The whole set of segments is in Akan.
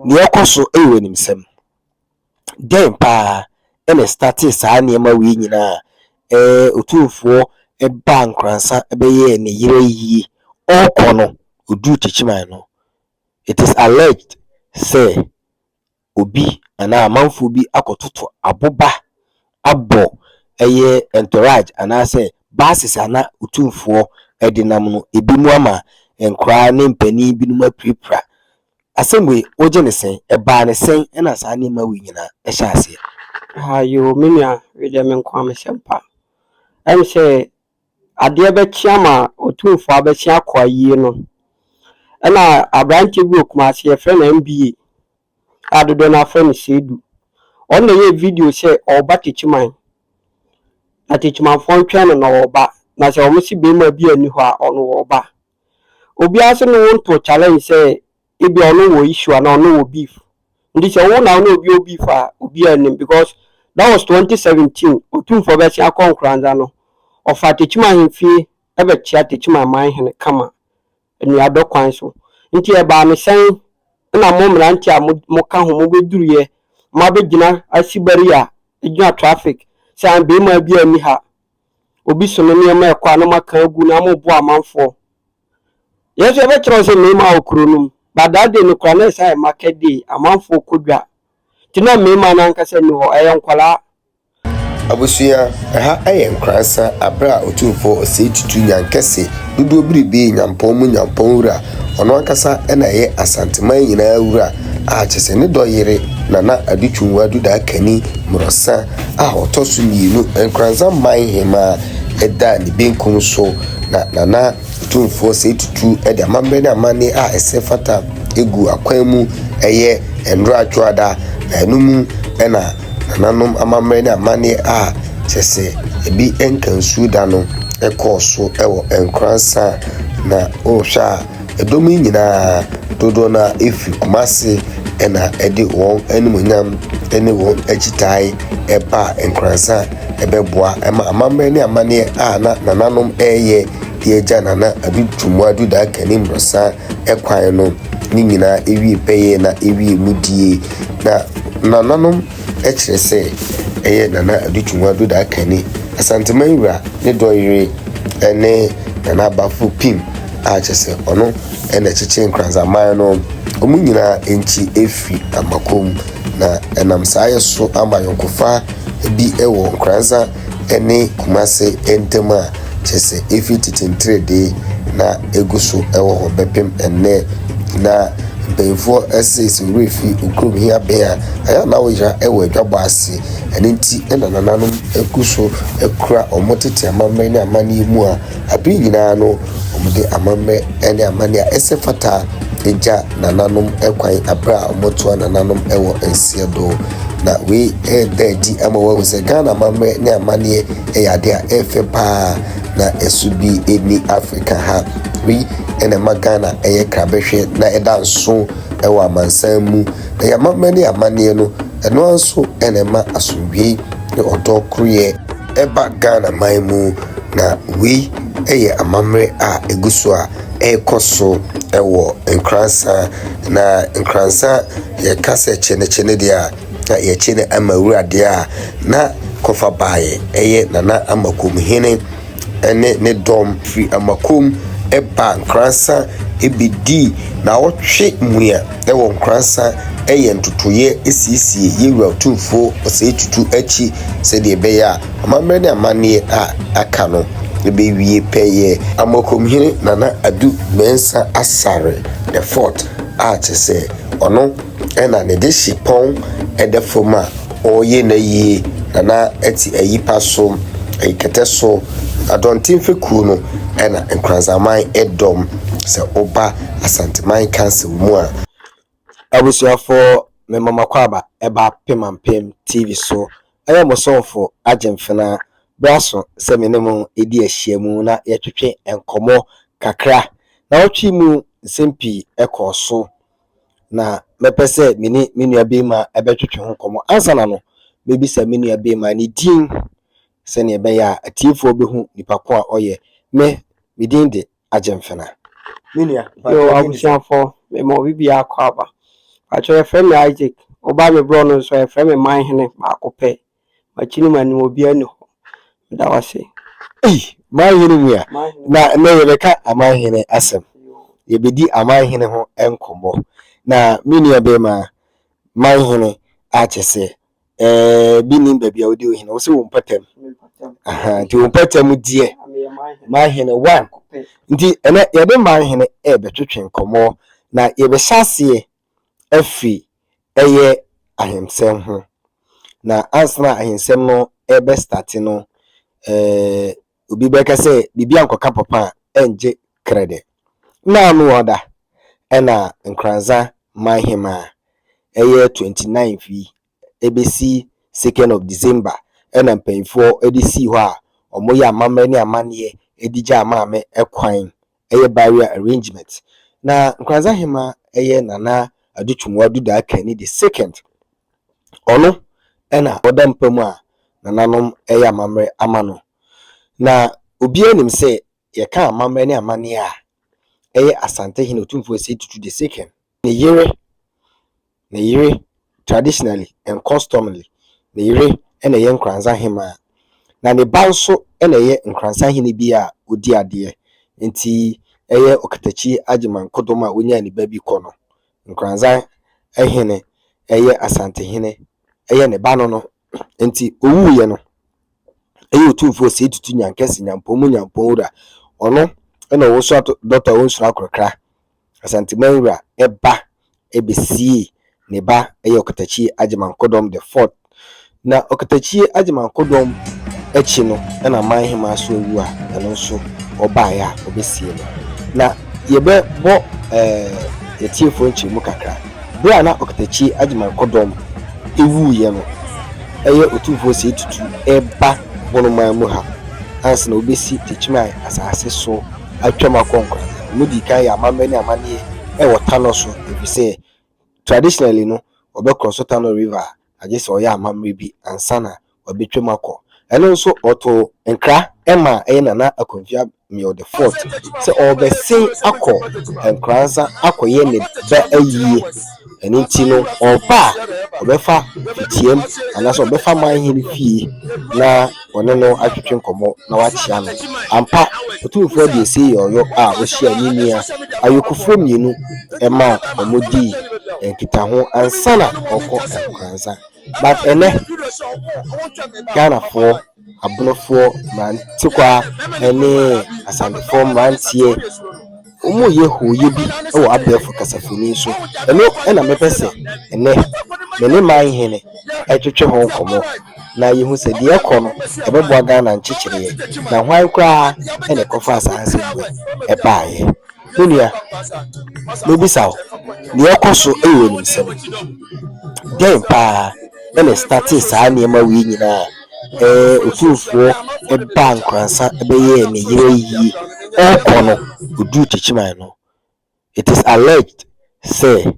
Nea ɛkɔ so wɔ w'animsɛm. Dɛn paa na ɛstartee saa nneɛma wei nyinaa a ɛɛ Otumfoɔ baa Nkoransa bɛyɛɛ ne yere ayie ɔrekɔ no, ɔduruu Techiman no, it is alleged sɛ obi anaa amanfoɔ bi akɔtoto aboba abɔ ɛyɛ entourage anaasɛ buses a na Otumfoɔ de nam no, ebinom ama nkwadaa ne mpanin binom apirapira. Asɛm wei, wogye no sɛn? Ɛbaa no sɛn na saa nneɛma wei nyinaa hyɛɛ aseɛ? Ha yoo, me nua, wei deɛ me nko ara me sɛm pa. Ɛm sɛ adeɛ bɛkye ama Otumfoɔ abɛkye akɔ ayie no, ɛna aberanteɛ bi wɔ Kumasi yɛfrɛ no MBA a dodoɔ no afrɛ no Seidu. Ɔno na ɛyɛɛ video sɛ ɔreba Techiman na Techimanfoɔ ntwɛn no na ɔreba na sɛ wɔn se barima bi anni hɔ a ɔno ɔreba. Obiara nso ne wo nto challenge sɛ ebia ɔno wɔ issue anaa ɔno wɔ beef. Nti sɛ wo na wo ne obi wɔ beef a, obiara nnim because that was 2017 Otumfoɔ bɛsen akɔ Nkoranza no, ɔfaa Techiman ahemfie bɛkyea Techiman manhene kama anuadɔ kwan so. Nti ɛbaa no sɛn na mo mmeranteɛ a moka ho mobɛduruiɛ moabɛgyina asi barrier gyina traffic sɛ an barima biara nni ha, obi so ne nneɛma ɛkɔ a na moaka agu na moboa amanfoɔ. Yɛn nso yɛbɛkyerɛ wo sɛ mmarima wɔ kuro no mu, but that day no koraa na ɛsan yɛ market day, amanfoɔ kɔ dwa. Nti na mmarima no ankasa nni hɔ, ɛyɛ nkwadaa. Abusua, ɛha yɛ Nkoransa aberɛ a Otumfoɔ Osei Tutu Nyankɛse dodoɔ biribi Nyampɔn mu Nyampɔn wura, ɔno ankasa na ɛyɛ Asanteman nyinaa wura a kyerɛ sɛ ne dɔ yere Nana Adu Twumwaa Dudaa Kani Mmorɔsa a ɔtɔ so mmienu Nkoranza man hemaa da ne benkum so na Nana Otumfoɔ Osei Tutu de amammerɛ ne amanneɛ a ɛsɛ fata gu akwan mu ɛyɛ Nnora Dwoada na ɛno mu na nananom amammerɛ ne amanneɛ a kyerɛ sɛ ebi nka nsuo da no kɔɔ so wɔ Nkoransa. Na wohwɛ a, ɛdɔm yi nyinaa dodoɔ no ara firi Kumasi na ɛde wɔn animuonyam ne wɔn akyitae baa Nkoransa bɛboa ma amammerɛ ne amanneɛ a na nananom reyɛ de agya Nana Adu Twum Adu Daakani Mmorosa kwan no ne nyinaa ewie pɛyɛ na ewie mu die. Na nananom kyerɛ sɛ ɛyɛ Nana Adu Twum Adu Daakani, Asanteman wura ne dɔyere ne Nana Abafo Pim a kyerɛ sɛ ɔno na ɛkyekyere Nkranzaman no, wɔn nyinaa nkyi firi Amakom. Na ɛnam saa yɛ so ama ayɔnkofa bi wɔ Nkoranza ne Kumase ntam a kyerɛ sɛ efi tete nteredee na egu so wɔ hɔ bɛpem nnɛ. Na mpanyinfoɔ se sɛ wo werɛ fi wo kurom hia bɛn a, ɛyɛ a na woyera wɔ adwabɔ ase. Ɛno nti na nananom gu so kura wɔn tete amammerɛ ne amanneɛ mu a bere nyinaa no wɔde amammerɛ ne amanneɛ a ɛsɛ fata gya nananom kwan bere a wɔtoa nananom wɔ nseɛ do. Na wei reda adi ama wɔahu sɛ Ghana amammerɛ ne amanneɛ yɛ adeɛ a ɛyɛ fɛ paa na ɛso bi nni Africa ha. Wei na ɛma Ghana yɛ krabɛhwɛ na ɛda nso wɔ amansan mu. Na yɛn amammerɛ ne amanneɛ no, ɛno ara nso na ɛma asomdwoe ne ɔdɔ koroyɛ ba Ghana man mu. Na wei yɛ amammerɛ a ɛgu so a ɛrekɔ so wɔ Nkoransa. Na Nkoransa yɛka sɛ kyenekyene deɛ a, na yɛkye no ama wura deɛ a, na kɔfa baeɛ ɛyɛ Nana Amakomhene ne ne dɔm firi Amakom baa Nkoransa bɛdii nnawɔtwe mua wɔ Nkoransa yɛ ntotoeɛ siesie yɛn wura Otumfoɔ Osei Tutu akyi sɛdeɛ ɛbɛyɛ a amammerɛ ne amanneɛ a aka no bɛwie pɛyɛ. Amakomhene Nana Adu Mensah Asare the Fourth a kyerɛ sɛ ɔno na ne dehyepɔn da fam a ɔreyɛ n'ayie. Nana te ayipa so, kɛtɛ so. Adɔnten fekuo no na Nkoranzaman dɔm. Sɛ woba Asanteman Council mu a. Abusuafoɔ, mema mo akwaaba ɛba Pemampem TV so. Ɛyɛ mo somfo Agyemfena. Berɛ aso sɛ me ne mo di ahyiamu na yɛtwetwe nkɔmmɔ kakra. Nnawɔtwe yi mu nsɛm pii kɔɔ so na mɛpɛ sɛ me ne me nua barima bɛtwetwe ho nkɔmmɔ. Ansa na no, mɛbisa me nua barima ne din sɛnea ɛbɛyɛ a atiefoɔ bɛhu nipa ko a ɔyɛ. Me, me din de Agyemfena. Me nua, Yo, abusuafoɔ, mema obi biara akɔ aba. Pakyɛ yɛfrɛ me Isaac. Woba me borɔ no nso a yɛfrɛ me Manhene baako pɛ. M'akyi ne m'anim obiara nni hɔ. Meda wo ase. Ei, Manhene mu a, na nnɛ yɛbɛka Amanhene asɛm. Yɛbɛdi Amanhene ho nkɔmmɔ. Na me nua bɛrima Manhene a kyɛ sɛ ɛɛ bi nim baabi a wodi ohene, wo sɛ wo mpɔtam. Aha, nti wo mpɔtam deɛ Manhene one. Nti ɛnɛ yɛde Manhene ɛrebɛtwetwe nkɔmmɔ na yɛbɛhyɛ aseɛ afiri ɛyɛ ahensɛm ho. Na ansa na ahensɛm no ɛrebɛ start no, obi bɛka sɛ biribi ankɔka papa a ɛngye krɛdɛ. Na ano ɔda ɛna Nkoranza Manhema ɛyɛ 29th yi ɛbɛsi 2nd of December ɛna mpanyinfoɔ ɛde sii hɔ a wɔyɛ amammerɛ ne amanneɛ ɛde gyaa maame ɛkwan, ɛyɛ burial arrangement. Na Nkoranza Hema ɛyɛ Nana Adutwumwaa Dudaa Kani the second, ɔno ɛna ɔda mpa mu a nananom ɛyɛ amammerɛ ama no. Na obiara nim sɛ yɛka amammerɛ ne amanneɛ a, ɛyɛ Asantehene Otumfoɔ Osei Tutu the second ne yere, traditionally and customary, ne yere ɛna ɛyɛ Nkoranza Hema, na ne ba nso ɛna ɛyɛ Nkoranza hene bi a odi adeɛ. Nti ɛyɛ Ɔkatakyi Agyeman Kodom a onyaa ne ba bi kɔ no, Nkoranza hene ɛyɛ Asantehene ɛyɛ ne ba no. Nti owuiɛ no, ɛyɛ Otumfoɔ Osei Tutu Nyankɛse Nyampɔn mu Nyampɔn wura, ɔno ɛna ɔwɔ so dɔtɔ a ɔnsuro akorɔkra Asanteman wura, ɛba ɛbɛsie ne ba ɛyɛ Ɔkatakyi Agyeman Kodom the fourth. Na Ɔkatakyi Agyeman Kodom akyi no, ɛna Manhema so awu a ɛno nso ɔbaeɛ a ɔbɛsie no. Na yɛbɛbɔ yɛtiefoɔ nkyerɛmu kakra. Berɛ a na Ɔkatakyi Agyeman Kodom ɛwuiɛ no, ɛyɛ Otumfoɔ Osei Tutu ɛba Bonoman mu ha ansa na wɔbɛsi Techiman asase so atwam akɔ Nkoranza. Wɔn di kan yɛ amammerɛ ne amanneɛ ɛwɔ Tano so, ɛfiri sɛ traditionally no wɔbɛkorɔ so Tano River a, agye sɛ ɔyɛ amammerɛ bi ansa na wɔbɛtwam akɔ. Ɛno nso ɔto nkra ɛma ɛyɛ Nana Akomfia Mio the fourth sɛ ɔrebɛsen akɔ Nkoranza akɔyɛ ne ba ayie. Ɛno nti no ɔreba a, ɔbɛfa fitiam anaasɛ ɔbɛfa Manhene fie na ɔne no atwetwe nkɔmmɔ na wakyea no. Ampa, Otumfoɔ de esie yɛ ɔyɔ a ɔhyia ne nua ayokofoɔ mmienu ɛma wɔdii nkitaho ansa na ɔkɔ Nkoranza. But ɛnɛ Ghanafoɔ, Abonofoɔ mmerantekwaa ne Asantefoɔ mmeranteɛ, wɔreyɛ hooyɛ bi wɔ abɛɛfo kasafoni so. Ɛno ɛna mepɛ sɛ ɛnɛ me ne Manhene ɛtwetwe ho nkɔmmɔ na yɛhu sɛ deɛ ɛkɔ no ɛbɛboa Ghana nkyekyereɛ, na hwan koraa ɛna ɛkɔfaa saa nsɛm wei ɛbaeɛ. Me nua, mebisa wo, deɛ ɛkɔ so ɛwɔ w'anim dɛn paa ɛna start saa nneɛma wei nyinaa? Otumfoɔ ɛbaa Nkoranza ɛbɛyɛɛ ne yere yie, ɔrekɔ no oduu Techiman no, it is alleged sɛ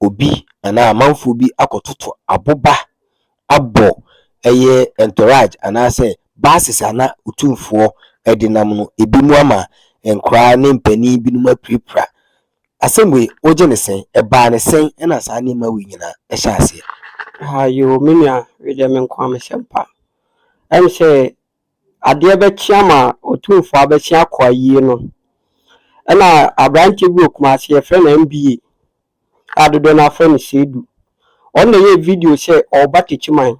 obi anaa amanfoɔ bi akɔtoto aboba abɔ ɛyɛ entourage anaasɛ buses a na Otumfoɔ ɛde nam no ebi mu ama nkoraa ne mpanin binom apirapira. Asɛm wei wogye ne sɛn? Ɛbaa ne sɛn ɛna saa nneɛma wei nyinaa ɛhyɛ aseɛ? Ayo, me nua, wei deɛ me nko a mehyɛ mpa. Ɛm sɛ adeɛ bɛkye ama Otumfoɔ abɛkye akɔ ayie no, ɛna aberanteɛ bi wɔ Kumase yɛfrɛ no NBA a dodoɔ no afrɛ no Seidu. Ɔno na ɛyɛ video sɛ ɔreba Techiman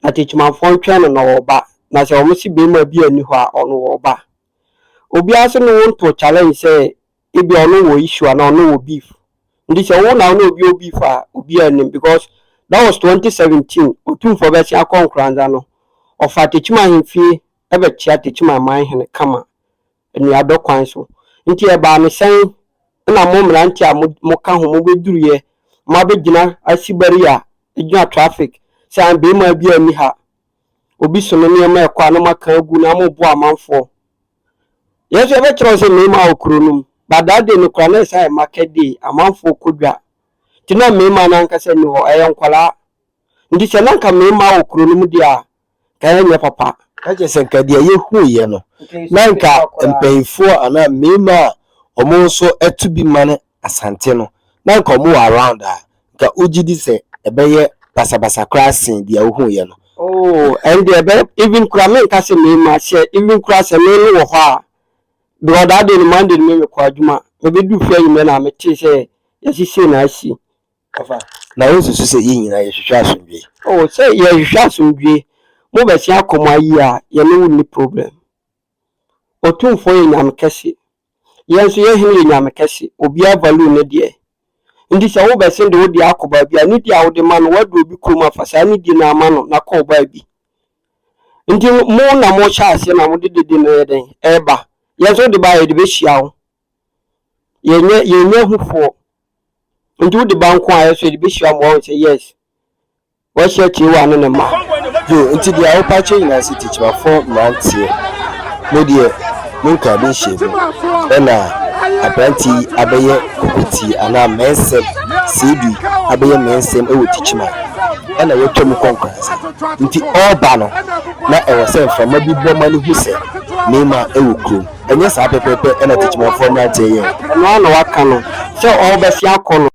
na Techimanfoɔ ntwɛn no na ɔreba, na sɛ wɔn si bɛrima bi ani hɔ a, ɔno ɔreba. Obiara nso ne wo nto challenge sɛ ebi ɔno wɔ issue anaa ɔno wɔ beef. Nti sɛ wo na wo ne obi wɔ beef a, obiara nim, because that was 2017. Otumfoɔ bɛsen akɔ Nkoranza no, ɔfa Techiman ahemfie ɛbɛkyea Techiman manhene kama nnuadɔ kwan so. Nti ɛbaa ne sɛn ɛna mo mmeranteɛ a moka ho mobɛduruyɛ mo abɛgyina asi bari a gyina traffic sɛ bɛrima bi ani ha, obi so no nneɛma ɛkɔ a na moaka agu na moboa amanfoɔ? Yɛn nso yɛbɛkyerɛ wo sɛ mmarima wɔ kuro no mu, but that day no koraa na ɛsɛ ayɛ market day, amanfoɔ kɔ dwa, nti na mmarima no ankasa nni hɔ, ɛyɛ nkwadaa. Nti sɛ na nka mmarima wɔ kuro no mu deɛ a, nka ɛnyɛ papa. Ka kyerɛ sɛ nka deɛ yɛhuiɛ no, na nka mpanyinfoɔ anaa mmarima a wɔn nso ɛto bi ma no Asante no. na nka ɔmo wɔ around a, nka wogye di sɛ ɛbɛyɛ basabasa koraa sen deɛ wohuiɛ no? Oh, ɛndeɛ ɛbɛ even koraa menka sɛ mmarima sɛ even koraa sɛ me no wɔ hɔ a, because that day no Monday no me mekɔ adwuma, mebɛduu fie anwummerɛ na metee sɛ yɛse sei na asi. Ɔfa, na wonsusu sɛ yɛn nyinaa yɛhwehwɛ asomdwoe? Oh, sɛ yɛhwehwɛ asomdwoe, mobɛsen akɔ mo ayie a, yɛne wo nni problem. Otumfoɔ yɛ Nyame kɛse. Yɛn nso yɛn hene yɛ Nyame kɛse. Obiara value ne deɛ. Nti sɛ wobɛsen de wo deɛ akɔ baabi a, nidie a wode ma no, woadu obi kurom a, fa saa nidie no ara ma no na kɔ wo baabi. Nti mo na mohyɛ aseɛ na mode dede no yɛ dɛn? Ɛreba. Yɛn nso wode ba a, yɛde bɛhyia wo. Yɛnyɛ yɛnyɛ ahufoɔ. Nti wode ba nko a, yɛn nso yɛde bɛhyia wo ma woahu sɛ yes, Wahyia Kyewa ne ne mma. Yo, nti deɛ wopa kyerɛ nyinaa sɛ Tikyimafoɔ mmeranteɛ, mo deɛ monkaa bi nhyɛɛ mu, ɛna aberanteɛ yi abɛyɛ kokotie anaa mmɛnsɛm, seedu yi abɛyɛ mmɛnsɛm wɔ Tikyima, ɛna watwa mu kɔ Nkoranza. Nti ɔreba no, na ɛwɔ sɛ mframa bi bɔ ma no hu sɛ Neymar wɔ kurom. Ɛnyɛ saa pɛpɛɛpɛ na Tikyimafoɔ mmeranteɛ yɛɛ? Ɛno ara na waka no, sɛ ɔrebɛsen akɔ no.